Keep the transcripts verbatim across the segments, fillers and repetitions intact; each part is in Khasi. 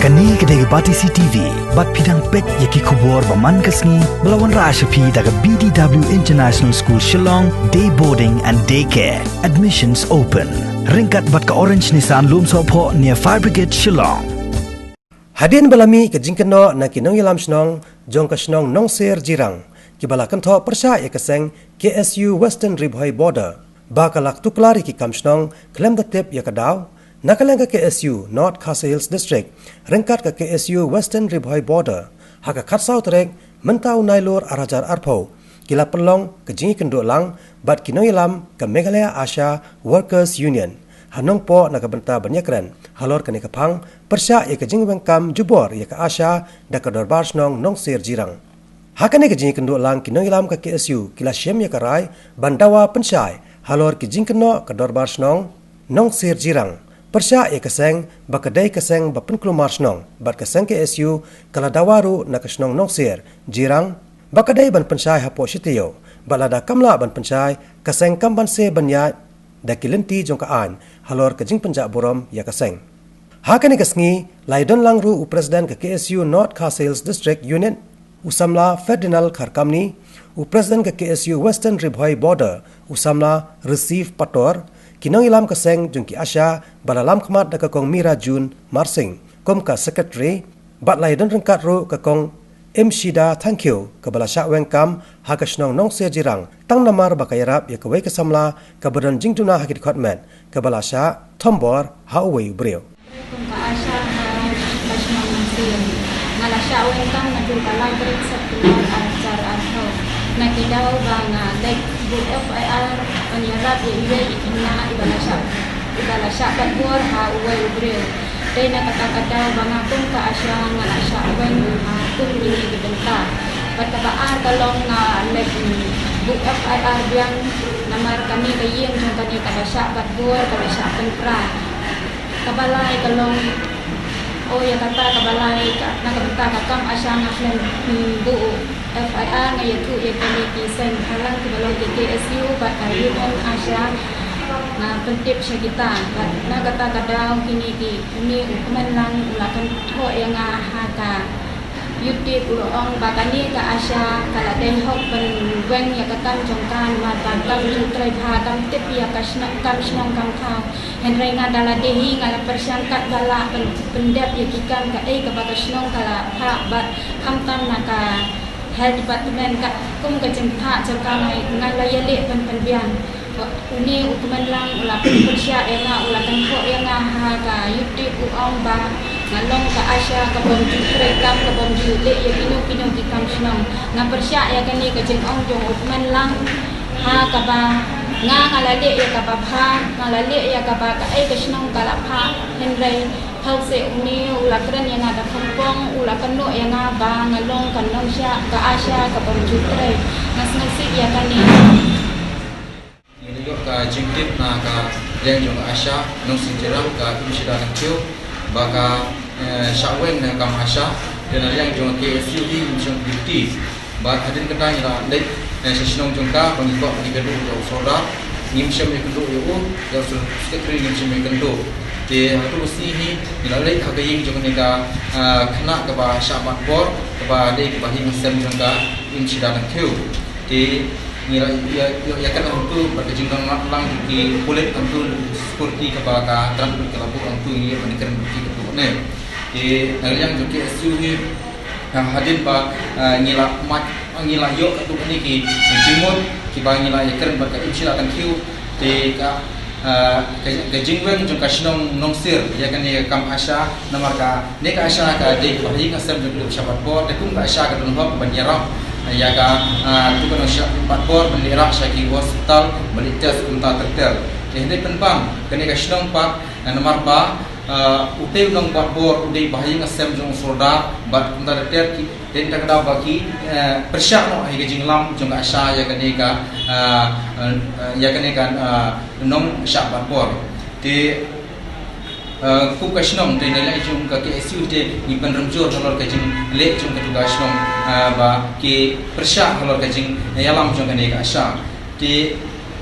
Kane ka dei ka Batesi T V, bad phi dang peit ïa ki khubor ba man ka sngi, ba la wanrah sha phi da ka B D W International School Shillong, Day Boarding and Day Care. Admissions open. Ryngkat bad ka Orange Nissan Lumsohphoh near Fire Brigade Shillong. Hadien ba la mih ka jingkynnoh na ki nongïalam shnong jong ka shnong Nongser Jirang, kiba la kynthoh pyrshah ïa ka seng K S U Western Ri Bhoi Border ba ka la tuklar ïa ki kam shnong khlem da tip ïa ka daw, na ka liang ka K S U North Khasi Hills District ryngkat ka K S U Western Ri Bhoi Border, ha ka khatsaw tarik mynta u Nailur ar hajar arphew, ki la pynlong ka jingïakynduh lang bad ki nongïalam ka Meghalaya ASHA Workers Union ha Nongpoh na ka bynta ban ïakren halor kane ka phang pyrshah ïa ka jingweng kam jubor ïa ka ASHA da ka Dorbar Shnong Nongser Jirang. Ha kane ka jingïakynduh lang, ki nongïalam ka K S U ki la shim ïa ka rai ban dawa pynshai halor ki jingkynnoh ka Dorbar Shnong Nongser Jirang pyrshah ïa ka seng ba ka dei ka seng ba pynkulmar shnong, bad ka seng K S U ka la dawa ruh na ka shnong Nongser Jirang ba ka dei ban pynshai hapoh shi taïew, bad lada kam lah ban pynshai, ka seng kam banse ban ïaid da ki lynti jong ka aiñ halor ka jingpynjah burom ïa ka seng. Ha kane ka sngi la ïadon lang ruh u President ka K S U North Khasi Hills District Unit, u samla Ferdinand Kharkamni, u President ka K S U Western Ri Bhoi Border, u samla Receive Pator, ki nongïalam ka seng jong ki ASHA ba la lam khmat da ka Kong Mira June Marsing kum ka Secretary, bad la ïadon ryngkat ruh ka Kong Imshida Thangkhiew, kaba la shah weng kam ha ka shnong Nongser Jirang tang namar ba ka ïarap ïa kawei ka samla kaba don jingduna ha ki dkhot met, kaba la shah thombor ha uwei u briew. Kum ka ASHA ha ka shnong Nongser, nga la shah weng kam naduh ka lai tarik September ar hajar arphew, na ki daw ba nga leit buh F I R ban ïarap ïa iwei i khynnah iba la shah, iba la shah bat bor ha uwei u briew. Dei na kata ka daw ba nga kum ka ASHA nga la shah weng ha kum kine ki bynta. Bad kaba ar ka long, nga leit buh F I R biang namar kane ka ïing jong kane kaba shah bat bor, kaba shah pynpra. Kaba lai ka long, oh, ïa kata kaba lai ka, na ka bynta ka kam ASHA nga khlem, hmm, buh F I R, nga ïathuh ïa kine ki seng bhalang kiba long ki K S U bad ka Union ASHA, nga pyntip sha kita. Bad na kata ka daw kine ki, une u kmen lang u la kynthoh ïa nga ha ka YouTube, u la ong ba kane ka ASHA ka la dei hok ban weng ïa ka kam jong ka, namar ba kam jingtrei bha, kam tip ïa ka shnong, kam shnong kam thaw. Hynrei nga da lade hi nga la pyrshang katba lah ban pyndep ïa ki kam kaei kaba ka shnong ka la phah, bad khamtam na ka Health Department ka, kum ka jingphah jong ka, nga, nga la ïaleh pynpynbiang. Une u kmen lang u la pynpyrshah ïa nga, u la kynthoh ïa nga ha ka YouTube, u ong ba nga long ka ASHA kabym ju trei kam, kabym ju leh ïa kino kino ki kam shnong. Nga pyrshah ïa kane ka jingong jong u kmen lang ha kaba nga, nga la leh ïa kaba bha, nga la leh ïa kaba kaei ka shnong ka la phah. Hynrei hynrei une u la kren ïa nga da khongpong, u la kynnoh ïa nga ba nga long ka nongshah, ka ASHA kabym ju trei. Nga sngewsih ïa kane. Ngi la ïoh ka jingtip na ka liang jong ka ASHA Nongser Jirang, ka Imshida Thangkhiew, ba ka, eh, shah weng na ka kam ASHA. Te na liang jong ka K S U hi ngim shym duty. Bad hadien kata ngi la leit, eh, sha shnong jong ka, ba ngi kwah ban ïakynduh ïa u Sordar. Ngim shym ïakynduh ïa u, ïa u Secretary ngim shym ïakynduh. Te ha katu ka sngi hi ngi la leit ha ka ïing jong kane ka, eh, khynnah kaba shah bat bor, kaba dei kaba ha ïing ha sem jong ka Imshida Thangkhiew. Te ngi la ïa, ïa, ïakren hangtu bad ka jingdon lang ki pulit hangtu, security kaba ka traffic ka la buh hangtu, ngi ïa ban kren ki katu ne. Te na ka liang jong ka K S U hi, ha, hadien ba, ah, ngi la mad, ngi la ïoh katu kane ki jingmut kiba ngi la ïakren bad ka Imshida Thangkhiew, te ka, ah, ka, ka jingweng jong ka shnong Nongser ïa kane ka kam ASHA, namar ka ne ka ASHA ka dei kaba ha ïing ha sem jong ki dohnud shabar bor, te kum ka ASHA ka don hok ban ïarap ïa ka, ah, tu ka nongshah bat bor ban leit rah sha ki hospital ban leit test kumta ter ter. Te hynrei pynban kane ka shnong pat, ah, namar ba, ah, utei u nongbat bor u dei ba ha ïing ha sem jong u Sordar bad kumta ter ter, ki, te na kata ka daw ba ki, eh, pyrshah noh ha ka jinglam jong ka ASHA ïa kane ka, ah, eh, ïa kane ka, ah, nongshah bat bor. Te, eh, kum ka shnong te na liang jong ka K S U te ngi pynrem jur halor ka jingleh jong katu ka shnong, eh, ba ki pyrshah halor ka jingïalam jong kane ka ASHA. Te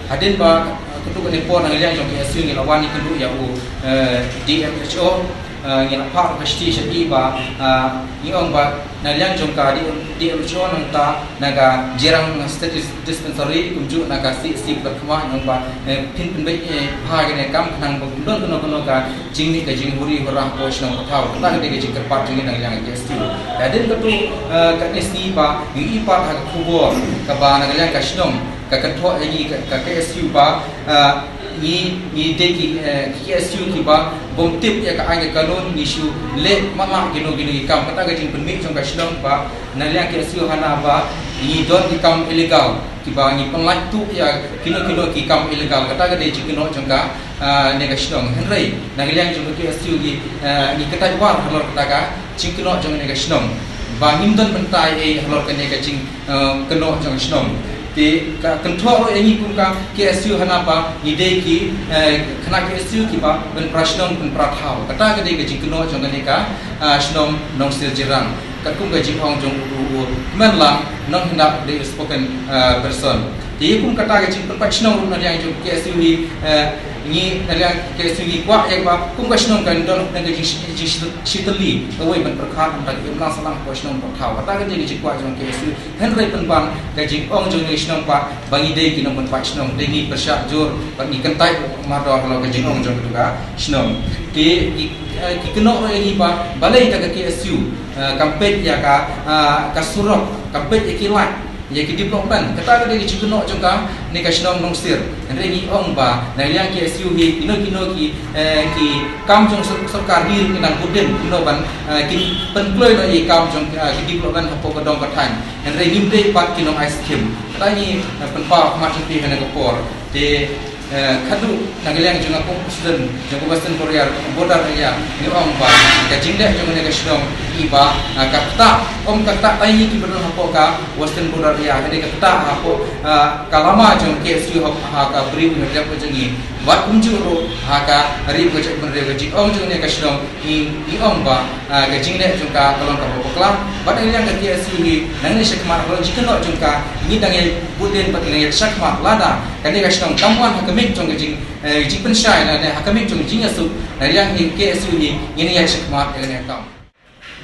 hadien ba, eh, katu kane por na liang jong ka K S U ngi la wan ïakynduh ïa u, eh, D M H O, Ah, ngi la phah ka shithi sha i ba, ah, ngi ong ba na liang jong ka D M, D M H O nangta na ka Jirang State Dis-, Dispensary kumjuh na ka C H C Patharkhmah, ngi ong ba, eh, phin pynbeit, eh, bha kane ka kam khnang ba ym don kano kano ka jingmih ka jinghuri hura hapoh shnong Pathaw. Kata ka dei ka jingkyrpad jong ngi na ka liang ka K S U. Hadien kata, eh, katne sngi ba ngi i pat ha ka khubor kaba na ka liang ka shnong ka kynthoh ïa ngi ka, ka K S U ba, eh, ngi, ngi dei ki, eh, ki K S U kiba bym tip ïa ka aiñ ka kanun, ngi shu leh matlah kino kino ki kam. Kata ka jingpynmih jong ka shnong ba na liang K S U hana ba ngi don ki kam illegal, kiba ngi pynlait tuh ïa kino kino ki kam illegal. Kata ka dei jingkynnoh jong ka, ah, ne ka shnong. Hynrei na ka liang jong ka K S U ngi, ah, ngi kyntait war halor kata ka jingkynnoh jong ne ka shnong ba ngim don bynta ei halor kane ka jing, ah, kynnoh jong ka shnong. Te ka kynthoh ruh ïa ngi kum ka K S U hana ba ngi dei ki, eh, khynnah K S U kiba pynpra shnong pynpra thaw. Kata ka dei ka jingkynnoh jong kane ka, ah, shnong Nongsir Jirang. Katkum ka jingong jong u, u, u Kmenlang Nonghyndap, dei u spoken, ah, person. Te kum kata ka jingpynpait shnong ruh na liang jong K S U ngi, eh, ngi na liang K S U ngi kwah ïa ba kum ka shnong kan don na ka jing, jing, jingshitylli kawei ban pyrkhat, ban pyrkhat ïa ka imlang sahlang ka shnong Pathaw. Kata ka dei ka jingkwah jong K S U. Hynrei pynban ka jingong jong ngi shnong pat ba ngi dei ki nongpynpait shnong, dei ngi pyrshah jur bad ngi kyntait mardor halor ka jingong jong katu ka shnong. Ki, ki, eh, ki kynnoh ruh ïa ngi ba balei ta ka K S U, eh, kam peit ïa ka, eh, ka surok, kam peit ïa ki light, ïa ki development. Kata ka dei ka jingkynnoh jong ka ne ka shnong Nongsir. Hynrei ngi ong ba na liang K S U hi kino kino ki, eh, ki kam jong sor-, sorkar hi ki nang bud dien kumno ban, eh, kin pynkloi noh ïa ki kam jong, eh, ki development hapoh ka dong ka thaiñ. Hynrei ngim dei pat ki nong ai skim. Kata ngi, eh, pynpaw khmat jong phi ha kane ka por. Te, eh, khadduh na ka liang jong nga kum u president jong ka Western Border, Border Area, ngi ong ba ka jingleh jong kane ka shnong i ba, eh, ka ktah, ym ka ktah tai ngi kiba don hapoh ka Western Border Area, hynrei ka ktah hapoh, eh, ka lama jong K S U ha, ha ka bri u nongdep ka jong ngi. Bad kumjuh ruh ha ka ri ka jaitbynriew. Ka jingong jong kane ka shnong i, i ong ba, ah, ka jingleh jong ka ka long kaba bakla. Bad na liang ka K S U hi nangne shakhmat halor jingkynnoh jong ka ngi dang ïa bud dien bad ngi dang ïa shakhmat lada kane ka shnong kam wan ha ka miet jong ka jing, eh, jingpynshai lane ha ka miet jong ka jingïasuk. Na liang ka K S U hi ngin ïa shakhmat ïa kane ka kam.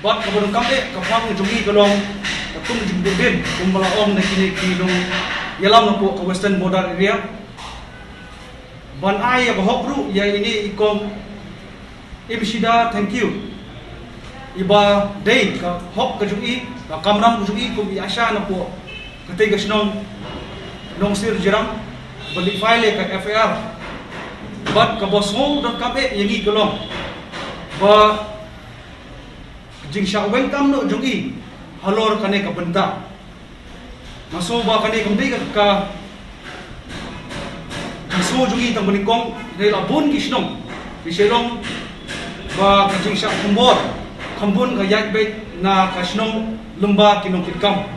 Bad kaba donkam eh ka phang jong ngi ka long ka kum jingbud dien kumba la ong na kine ki nongïalam napoh ka Western Border Area ban ai ïa ka hok ruh ïa ine i kong Imshida Thangkhiew. Iba dei ka hok ka jong i, ka kamram ka jong i kum i ASHA napoh katei ka shnong Nongsir Jirang, ba leit file ïa ka F I R. Bad kaba sngewdonkam eh ïa ngi ka long ba ka jingshah weng kam noh jong i halor kane ka bynta. Nga sngew ba kane kam dei ka, ka jingsngew jong i tang ba nyngkong, dei la bun ki shnong ki shu ong ba ka jingshah khambor khambun ka ïaid beit na ka shnong lyngba ki nongkitkam.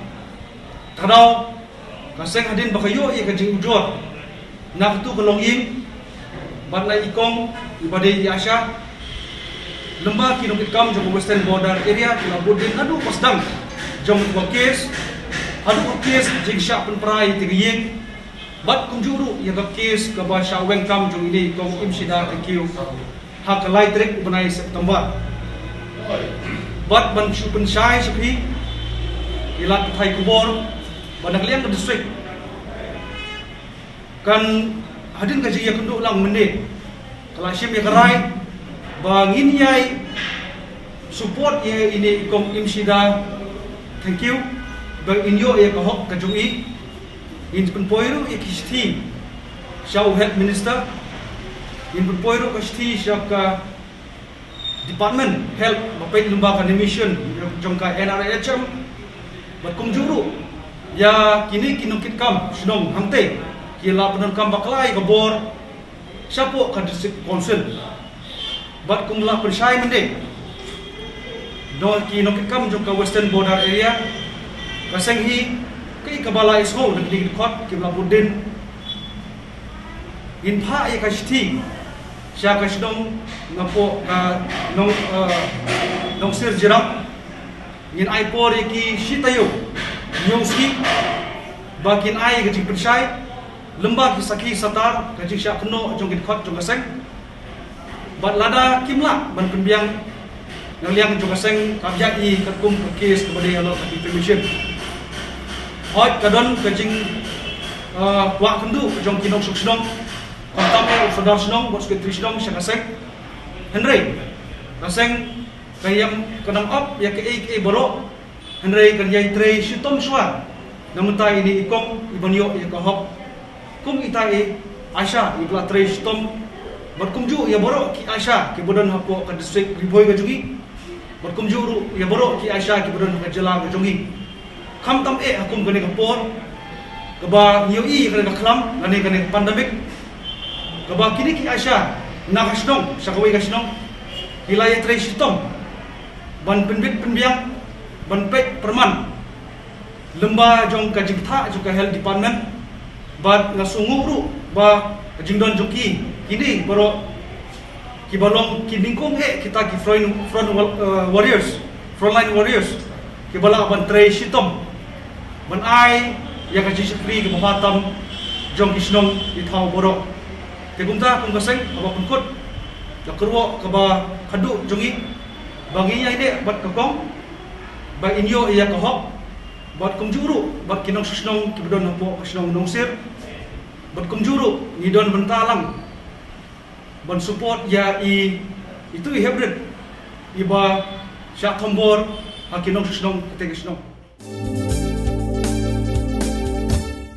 Ka daw ka seng hadien ba ka ïoh ïa ka jingujor na katu ka longïing bad na i kong iba dei i ASHA lyngba ki nongkitkam jong ka Western Border Area ki la bud dien naduh ba sdang jong ka case haduh ka case jingshah pynpra ïa ka ïing bad kumjuh ruh ïa ka case kaba shah weng kam jong ine i kong Imshida Thangkhiew ha ka lai tarik u bnai September. Bad ban shu pynshai sha phi, i Lat Pathai Khubor ba na ka liang ka district kan hadien ka jingïakynduh lang mynne ka la shim ïa ka rai ba ngin ïai support ïa ine i kong Imshida Thangkhiew ba in ïoh ïa ka hok ka jong i. Ngin pynpoi ruh ïa ki shithi sha u Health Minister. Ngin pynpoi ruh ka shithi sha ka Department Health ba peit lyngba ka mission jong ka N R H M. Bad kumjuh ruh ïa kine ki nongkitkam shnong hangtei ki la pyndonkam bakla ïa ka bor shapoh ka District Council. Bad kum la pynshai mynne, nong ki nongkitkam jong ka Western Border Area, ka seng hi kaei kaba la ïasngew na kine ki dkhot kiba la bud dien. Ngin phah ïa ka shithi sha ka shnong napoh ka nong, eh, Nongsir Jirang. Ngin ai por ïa ki shi taïew hynñiew sngi ba kin ai ka jingpynshai lyngba ki sakhi satar, ka jingshah kynnoh jong ki dkhot jong ka seng. Bad lada kim lah ban pynbiang Na liang jong ka seng ka ïa i katkum ka kes kaba dei halor ka defamation. Hooid ka don ka jing, ah, kwah kynduh jong ki nongshong shnong. Khamtam ïa u sordar shnong bad secretary shnong sha ka seng. Hynrei ka seng ka ïam ka nang ap ïa kaei kaei baroh. Hynrei kan ïai trei shitom shuwa na mynta ine i kong i ban ïoh ïa ka hok. Kum ita i ASHA iba la trei shitom bad kumjuh ïa baroh ki ASHA kiba don hapoh ka district Ri Bhoi ka jong ngi bad kumjuh ruh ïa baroh ki ASHA kiba don ha ka jylla ka jong ngi. Khamtam eh ha kum kane ka por kaba ngi ïohi ïa kane ka khlam lane kane ka pandemic kaba kine ki ASHA na ka shnong sha kawei ka shnong ki la ïatrei shitom ban pynbit pynbiang ban peit pyrman lyngba jong ka jingthah jong ka health department. Bad nga sngew ruh ba ka jingdon jong ki kine baroh kiba long ki nyngkong eh kita ki front, front wa-, eh, warriors, frontline warriors kiba lah ban trei shitom ban ai ïa ka jingshakri kaba bha tam jong ki shnong ki thaw baroh. Te kumta kum ka seng kaba pynkut ka kyrwoh kaba khadduh jong ngi ba ngi ïai leh bad ka kong ba in ïoh ïa ka hok bad kumjuh ruh bad ki nongshong shnong kiba don hapoh ka shnong Nongsir bad kumjuh ruh ngi don bynta lang ban support ïa i itu i hybrid iba shah thombor ha ki nongshong shnong kata ka shnong.